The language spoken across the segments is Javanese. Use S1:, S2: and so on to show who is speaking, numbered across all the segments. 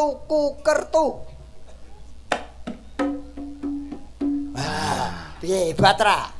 S1: Tuku kertu. Ah, piye hebat ra?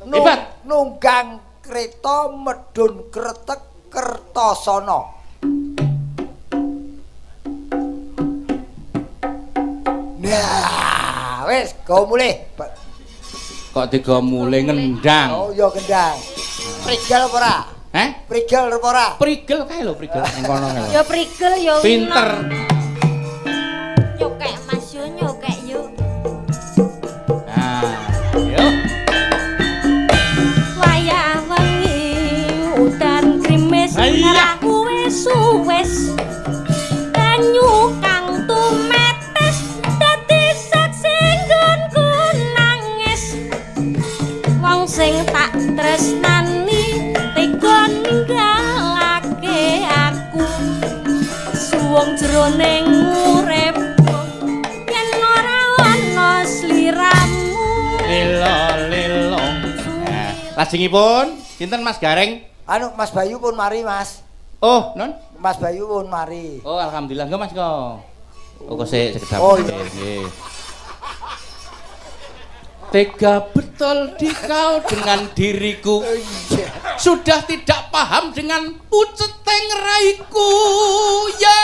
S2: Hebat.
S1: Nunggang kereta medhun kretek Kertasana. Nah, wis go mulih.
S2: Kok digo mulih ngendang?
S1: Oh iya ngendang. Prigel apa ora?
S2: Heh?
S1: Prigel apa ora?
S2: Prigel kae lho, prigel ning kono kae lho.
S3: Ya prigel ya.
S2: Pinter.
S3: Nyokek Mas yo, nyokek yo.
S2: Nah, yo.
S3: Wayah wengi udan grimis ora wis suwis. Banyu kang tumetes dadi saksi nggonku nangis. Wong sing tak tresnani tega ninggalake aku. Suwung jroning uripku yen ora ana sliramu.
S2: Lilo lilo. Nah, lajengipun sinten Mas Gareng?
S1: Anu Mas Bayu pun mari Mas.
S2: Oh, non?
S1: Mas Bayu pun mari.
S2: Oh, alhamdulillah enggak Mas kok. Oh, kok sik sekedap.
S1: Oh, iya.
S2: Nggih. Tega betul di kau dengan diriku.
S1: Iya.
S2: Sudah tidak paham dengan puceteng raiku. Ye.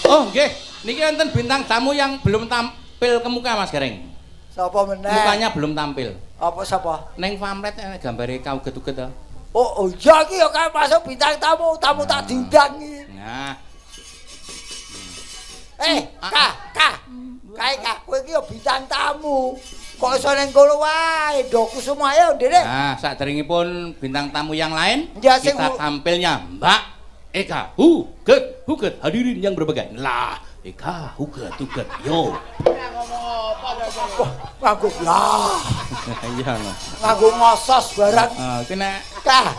S2: Oh, nggih. Niki wonten bintang tamu yang belum tampil ke muka Mas Gareng.
S1: Sapa meneh?
S2: Mukanya belum tampil.
S1: Apa sapa?
S2: Neng pamflet enek gambare kauget-uget to.
S1: Oh, oh iya iki ya kae masuk bintang tamu, tamu tak diundang iki.
S2: Nah.
S1: Kak. Kae Kak, kowe iki ya bintang tamu. Kok iso ning kono wae, Ndokusumo ayo ndene.
S2: Nah, saderengipun bintang tamu yang lain,
S1: ya,
S2: kita tampilnya Mbak Eka Huget, Huget hadirin yang berbagai. Lah, Eka Huget, Huget, yo.
S1: Wah, nganggo lah.
S2: Iya no.
S1: Nganggo ngosos barang.
S2: Heeh, iki nek
S1: Kak.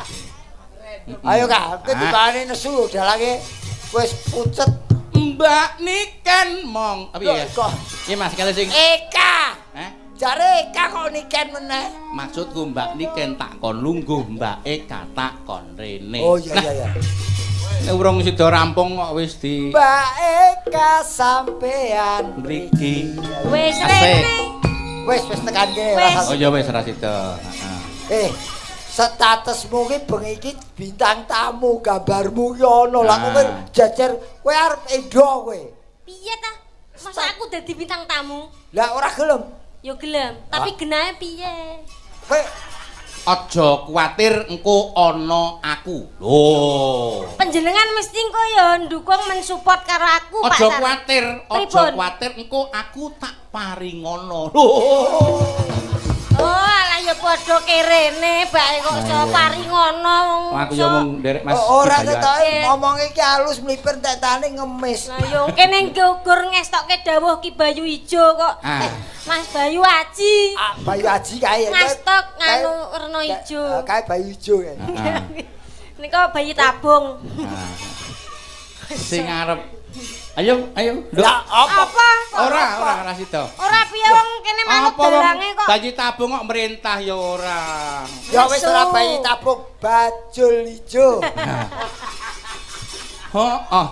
S1: Ayo Kak, iki dipane nesu dalange wis pucet.
S2: Mbak Niken mong. Apa ya?
S1: Kok
S2: Iki Mas kali sing
S1: Eka.
S2: Heh?
S1: Jare Eka kok Niken meneh.
S2: Maksudku Mbak Niken tak kon lungguh, Mbak Eka tak kon rene.
S1: Oh iya iya iya.
S2: Nek urung sida rampung kok wis di
S1: Mbak Eka sampean
S2: mriki.
S3: Wis rene.
S1: Wis wis tekan kene
S3: Wis.
S2: Oh iya wis ora sida. Heeh.
S1: Statusmu ki bengi iki bintang tamu, gambarmu ki ana. Lah kowe jejer kowe arep endo kowe.
S3: Piye ta? Masa aku dadi bintang tamu?
S1: Lah ora gelem.
S3: Ya gelem, tapi genahe piye?
S1: Kowe
S2: aja kuwatir engko ana aku. Lho.
S3: Panjenengan mesti engko ya ndukung mensupport karo aku, Pak.
S2: Aja kuwatir, aja kuwatir engko aku tak paringono. Lho.
S3: Oh, alah ya padha kerene, bae kok iso paringono wong.
S2: Aku ya mung nderek Mas.
S1: Ora ketoke ngomong iki halus mlipir tetane ngemis.
S3: Lah yo kene nggugur ngestokke dawuh Ki Bayu Ijo kok. Mas Bayu Aji.
S1: Ah, Bayu Aji kae.
S3: Ngestok nganu werna ijo.
S1: Kae Bayu Ijo kae.
S3: Nika bayi tabung.
S2: Sing arep ayo, ayo.
S1: Lah apa?
S2: Ora, ora ora sida.
S3: Ora piye wong kene manut dalange kok.
S2: Bayi tabung kok merintah ya ora.
S1: Ya wis ora bayi tabung, bajul ijo.
S2: Heeh.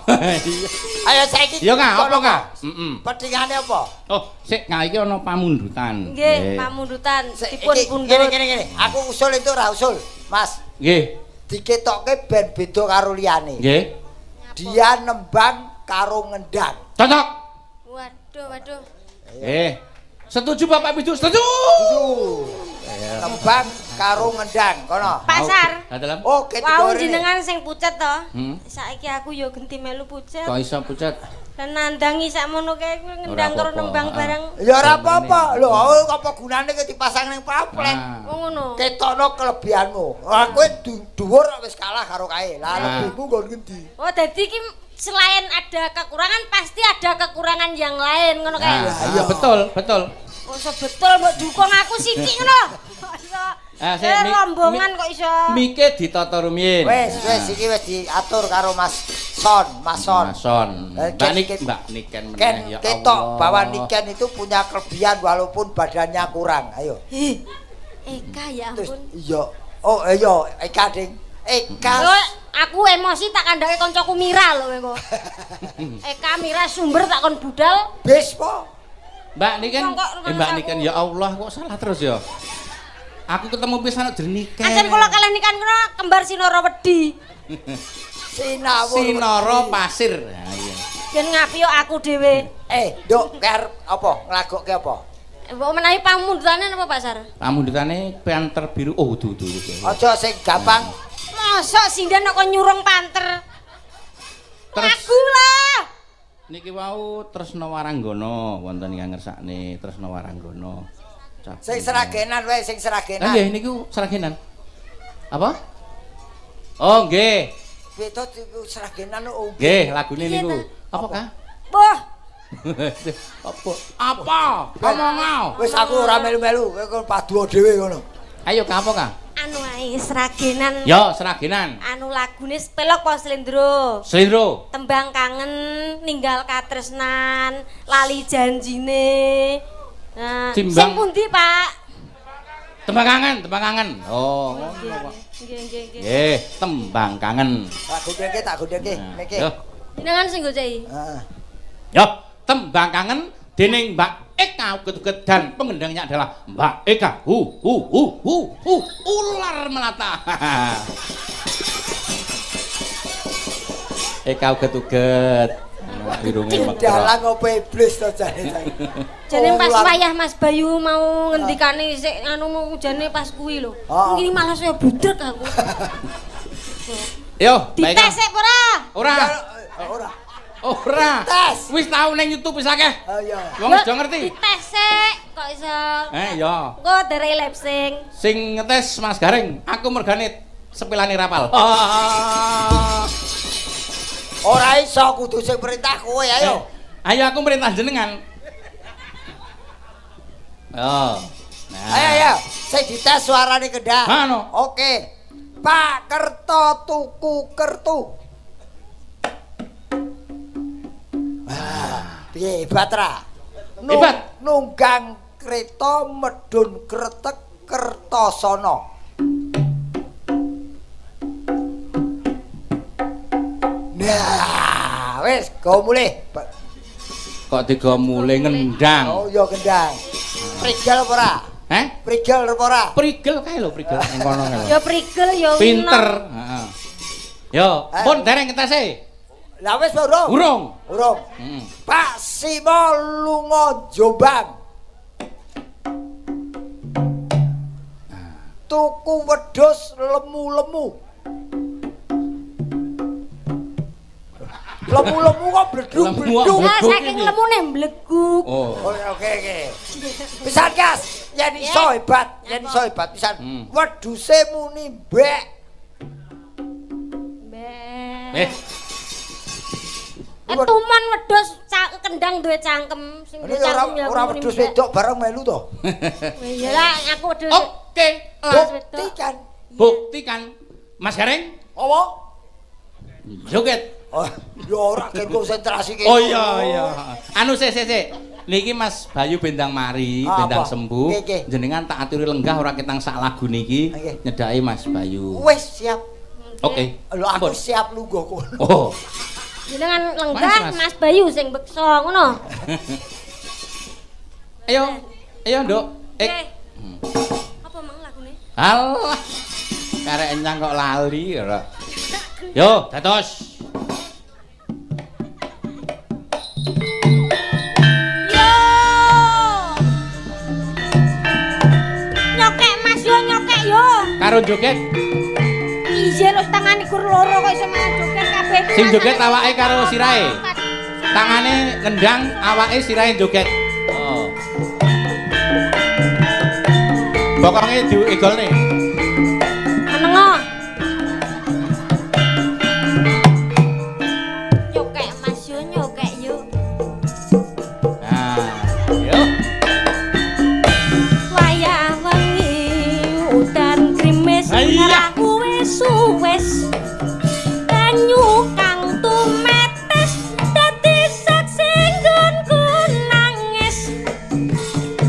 S1: Ayo saiki.
S2: Ya Kak, apa Kak? Heeh.
S1: Petingane apa?
S2: Oh, sik Kak iki ana pamundutan.
S3: Nggih, pamundutan dipun pundhut.
S1: Ngene ngene ngene. Aku usul itu ora usul, Mas.
S2: Nggih.
S1: Diketokke ben beda karo liyane.
S2: Nggih.
S1: Dia nembang karo ngendang.
S2: Cocok.
S3: Waduh, waduh.
S2: Setuju Bapak Ibu? Setuju.
S1: Setuju. Nembang karo ngendang kono.
S3: Pasar.
S1: Oke,
S3: wau jenengan sing pucet to. Saiki aku ya genti melu pucet.
S2: Kok iso pucet?
S3: Lah nandangi sakmono kae ngendang karo nembang bareng.
S1: Ya ora apa-apa. Lho, apa gunane kowe dipasang ning pamflet?
S3: Wong ngono.
S1: Ketokno kelebihanmu. Lah kowe dhuwur wis kalah karo kae. Lah lebihmu nggon ngendi?
S3: Oh, dadi iki selain ada kekurangan pasti ada kekurangan yang lain ngono kae.
S2: Iya, betul, betul.
S3: Kok iso betul mbok dukung aku sithik ngono. Kok iso. Rombongan kok iso.
S2: Mike ditata rumiyin.
S1: Wis, wis iki wis diatur karo Mas Son, Mas Son.
S2: Mas Son. Mbak Niken, Mbak Niken meneh ya Allah.
S1: Ketok bahwa Niken itu punya kelebihan walaupun badannya kurang. Ayo.
S3: Eka ya ampun.
S1: Iya. Oh, iya, Eka ding. Eka.
S3: Aku emosi tak kandhake kancaku Mira lho kowe. Eka Mira sumber tak kon budal.
S1: Bis po.
S2: Mbak Niken, Mbak Niken ya Allah kok salah terus ya. Aku ketemu pisan kok jeneng Niken.
S3: Ancen kula kalih Niken kula kembar Sinara Wedi.
S2: Sinara Pasir. Ha iya.
S3: Yen ngapi yo aku dhewe.
S1: Nduk, arep apa? Nglagokke apa?
S3: Mbok menawi pamundhutane napa Pak Sar?
S2: Pamundhutane Panter Biru. Oh, dudu.
S1: Aja sing gampang.
S3: Mosok sinden kok nyurung panter.
S2: Terus
S3: lagu lah.
S2: Niki wau Tresna Waranggana wonten ingkang ngersakne Tresna Waranggana.
S1: Sing seragenan wae, sing seragenan.
S2: Nggih niku seragenan. Apa? Oh, nggih.
S1: Beda niku seragenan kok.
S2: Nggih, lagune niku. Apa, Kak?
S3: Boh.
S2: Apa? Apa? Ngomong.
S1: Wis aku ora melu-melu, kowe paduo dhewe ngono.
S2: Ayo Kak, apa, Kak?
S3: Anu ae seragenan.
S2: Yo, seragenan.
S3: Anu lagune pelok apa slendro?
S2: Slendro.
S3: Tembang kangen, ninggal katresnan, lali janjine. Nah, sing pundi, Pak?
S2: Tembang kangen, tembang kangen. Oh, ngono kok.
S3: Nggih, nggih, nggih.
S2: Nggih, tembang kangen.
S1: Tak godhengke, tak godhengke. Niki.
S3: Jenengan sing goceki.
S1: Heeh.
S2: Yo, tembang kangen dening Mbak Eka Uget-uget dan pengendangnya adalah Mbak Eka. Hu hu hu hu hu ular melata. Eka Uget-uget. Irunge mekrok.
S1: Dalang opo iblis to jane saiki.
S3: Jane pas wayah Mas Bayu mau ngendikane sik anu jane pas kuwi lho. Iki malah saya budrek aku.
S2: Yo,
S3: dites sik ora?
S2: Ora.
S1: Ora.
S2: Ora. Wis tau ning YouTube wis akeh.
S1: Iya.
S2: Wong wis do ngerti.
S3: Dites sik kok iso.
S2: Iya.
S3: Engko derek lip sync.
S2: Sing ngetes Mas Gareng, aku mergane sepilane rapal.
S1: Ora iso kudu sing perintah kowe ayo.
S2: Ayo aku merintah jenengan. Oh. Nah.
S1: Ayo ayo, sing dites suarane kendang. Oke. Pak Kerto tuku kertu. Wah, piye hebat ra?
S2: Hebat.
S1: Nunggang kereta medhun kretek Kertosono. Nah, wis go mulih.
S2: Kok digo mulih ngendang.
S1: Oh iya kendang. Prigel apa ora?
S2: Heh?
S1: Prigel apa ora?
S2: Prigel kae lho, prigel ning kono kae lho.
S3: Ya prigel ya
S2: pinter. Heeh. Yo, pun dereng ketese.
S1: Lah wis urung?
S2: Urung.
S1: Urung.
S2: Heeh.
S1: Pak Simo lunga Jombang. Tuku wedhus lemu-lemu. Lemu-lemu kok bledug-bledug.
S3: Lah saking lemune mbleguk.
S2: Oh.
S1: Oke oke. Pisan Kas, yen iso hebat, yen iso hebat pisan. Wedhuse muni mbek.
S3: Mbek. Tuman wedhus kendang duwe cangkem, sing duwe cangkem ya
S1: ora wedhus wedok bareng melu to.
S3: Iya lah aku wedhus.
S2: Oke,
S1: buktikan.
S2: Buktikan. Mas Gareng?
S1: Apa?
S2: Joget.
S1: Oh, ya ora gen konsentrasi kene.
S2: Oh iya iya. Anu sik sik sik. Niki Mas Bayu bendang mari, bendang sembuh. Jenengan tak aturi lenggah ora ketang sak lagu niki nyedhaki Mas Bayu.
S1: Wis siap.
S2: Oke.
S1: Lho aku siap lungguh kono.
S2: Oh.
S3: Jenengan lenggah Mas Bayu sing beksa ngono.
S2: Ayo. Ayo, Nduk.
S3: Apa mang lagune?
S2: Alah. Karek enyang kok lali ora. Yo, dados.
S3: Yo. Nyokek Mas yo, nyokek yo.
S2: Karo joget.
S3: Iya lho tangane gur loro kok iso malah joget kabeh.
S2: Sing joget awake karo sirahe. Tangane ngendang, awake sirahe joget. Oh. Bokonge diigolne.
S3: Menengo. Nyokek Mas yo, nyokek yo.
S2: Nah, yo.
S3: Wayah wengi udan grimis aku wis suwes. Banyu kang tumetes dadi saksi nggonku nangis.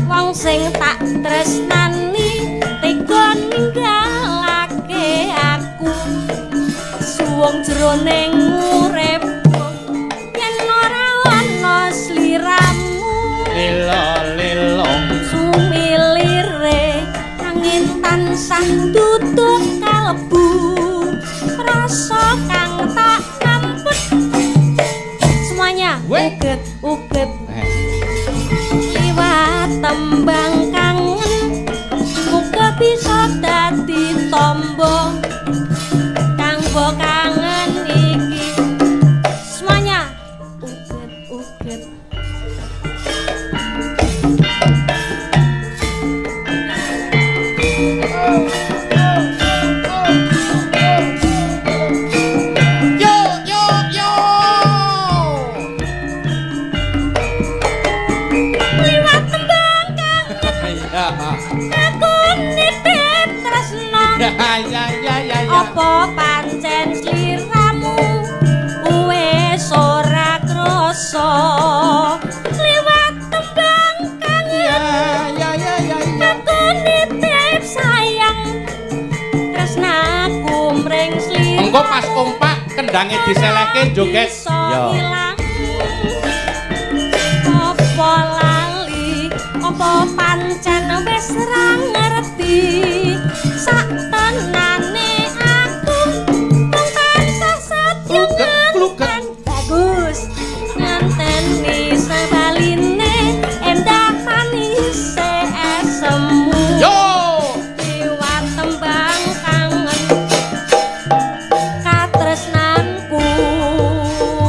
S3: Wong sing tak tresnani tega jroning uripku yen ora ana sliramu
S2: lelo-lelong
S3: sumilire angin tansah tutut kalebu rasa kang tak kampet. Semuanya uget uget liwat tembang kangen muga bisa dadi tombo kang mbok kangen iki. Semuanya uget uget.
S2: Yo yo yo.
S3: Liwat tembang kangen aku nitip tresno.
S2: Ya ya ya ya.
S3: Apa pancen sliramu wis ora krasa liwat tembang kangen
S2: Ya ya ya ya.
S3: aku nitip sayang tresnaku mring sliramu.
S2: Engko pas kompak kendange diselehke joget.
S3: Yo. Apa lali apa pancen wis ra ngerti sak tenane aku mung tansah setya
S2: Kluget, kluget.
S3: Bagus nganteni sebaline endah manise esemu.
S2: Yo.
S3: Liwat tembang kangen katresnanku.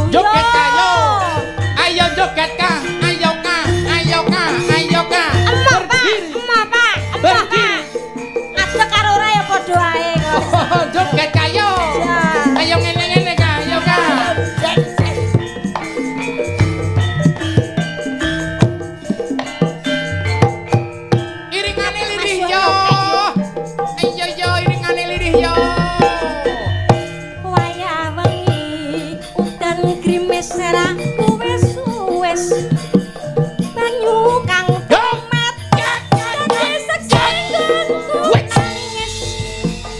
S2: Joget ka yo. Ayo joget ka. Ayo ka. Ayo ka. Ayo ka.
S3: Emoh Pak, emoh Pak, emoh Pak. Ngadeg karo ora ya padha ae kok.
S2: Joget ka yo. Ayo ngene-ngene ka. Ayo ka. Iringane lirih yo. Ayo yo iringane lirih yo.
S3: Wayah wengi udan grimis ra wis banyu kang temet dadi seksi nggonku nangis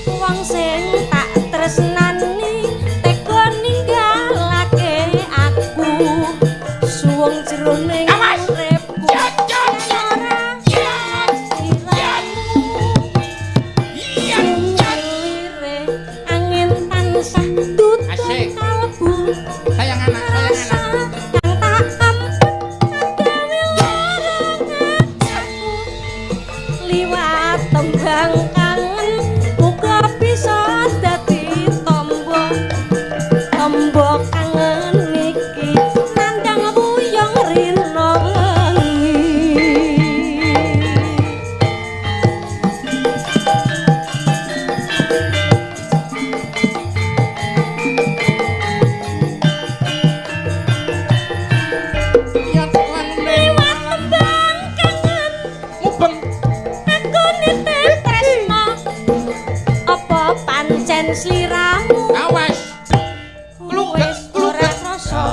S3: wong sing tak tresnani tega ninggalake aku suwung jroning uripku ora sliramu sumilire angin tansah tutut
S2: Asik.
S3: kalebu
S2: Sayang anak, sayang
S3: rasa
S2: anak.
S3: kang tak ampet gawe lara aku liwat tembang kangen muga bisa dadi tombo tombo kangen iki nandang wuyung rina wengi.
S2: Ya lan
S3: Liwat tembang kangen
S2: mubeng.
S3: aku nitip tresno apa pancen sliramu
S2: Awas. Kluget,
S3: wis ora
S2: kluget.
S3: krasa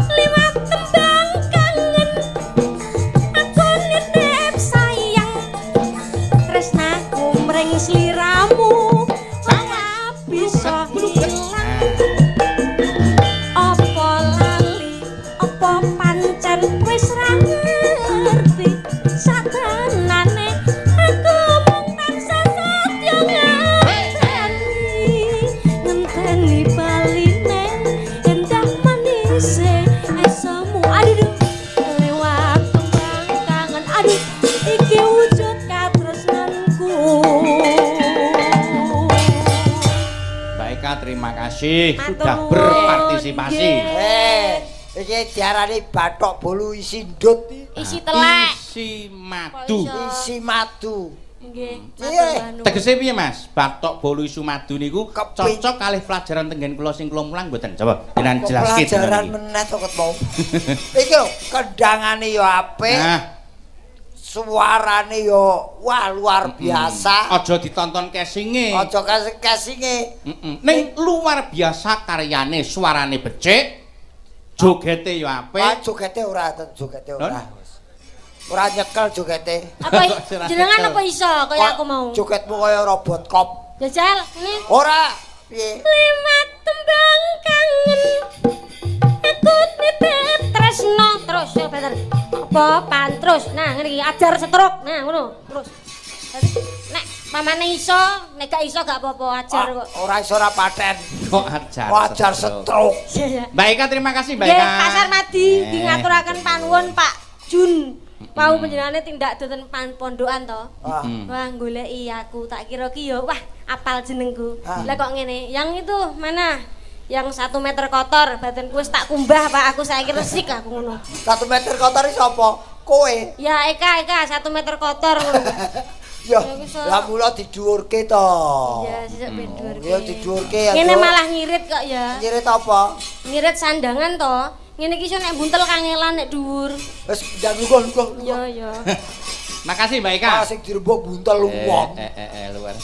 S3: liwat tembang kangen aku nitip sayang tresnaku mring sliramu ora bisa ilang. Apa lali apa pancen wis ra ngerti satenane aku mung tansah setya ngenteni ngenteni baline endah manise esemu. Aduh lewat tembang kangen aduh iki wujud katresnanku.
S2: Mbak Eka terima kasih
S3: Matur
S2: sudah
S3: nuwun.
S2: berpartisipasi.
S3: Nggih.
S1: Iki diarani bathok bolu isi ndut iki.
S3: Isi telek.
S2: Isi madu.
S3: Kok iso?
S1: Isi madu.
S3: Nggih,
S1: Piye?
S3: matur nuwun.
S2: Tegese piye Mas? Bathok bolu isu madu niku
S1: Keping.
S2: cocok kalih pelajaran tenggen kula sing kula mulang mboten? Coba jenengan
S1: Kok
S2: jelaske
S1: pelajaran
S2: jenengan iki.
S1: meneh to ket mau. Iki lho, kendangane ya apik,
S2: Nah,
S1: suarane ya wah luar biasa.
S2: Aja ditonton casinge.
S1: Aja kasing-kasinge.
S2: Ning luar biasa karyane, suarane becik, jogete ya
S1: Ah,
S2: apik.
S1: jogete ora, jogete ora. Ora nyekel jogete.
S3: Apa
S2: Kok
S3: jenengan
S2: nyekel?
S3: apa iso kaya aku mau?
S1: Jogetmu kaya robot cop.
S3: Jajal, ini
S1: Ora. Piye?
S3: Lima tembang kangen aku titip tresno terus ya bener. Apa pantrus. Nah, ngene iki ajar stroke. Nah, ngono. Terus. Nek pamane iso, nek gak iso gak apa-apa, ajar kok.
S1: Ora iso ora paten.
S2: Kok ajar.
S1: Ajar stroke.
S3: Iya, iya.
S2: Mbak Eka terima kasih Mbak Eka.
S3: Pak Sarmadi ngaturaken panuwun Pak Jun. Wau panjenengane tindak dhateng pondokan to. Wah, goleki aku tak kira ki ya wah apal jenengku. Lah kok ngene? Yang itu mana? Yang 1 meter kotor, batinku wis tak kumbah Pak, aku saiki resik aku ngono.
S1: 1 meter kotor iki sapa? Kowe.
S3: Ya Eka, Eka 1 meter kotor ngono.
S1: Ya, lah mula didhuwurke to.
S3: Iya, sesuk ben dhuwurke.
S1: Ya didhuwurke ya.
S3: Ngene malah ngirit kok ya.
S1: Ngirit apa?
S3: Ngirit sandangan to. Ngene iki iso nek buntel kangelan nek dhuwur.
S1: Wis ndang lungguh.
S3: Iya, iya.
S2: Makasih Mbak Eka.
S1: Sing dirembuk buntel wong.
S2: Luar.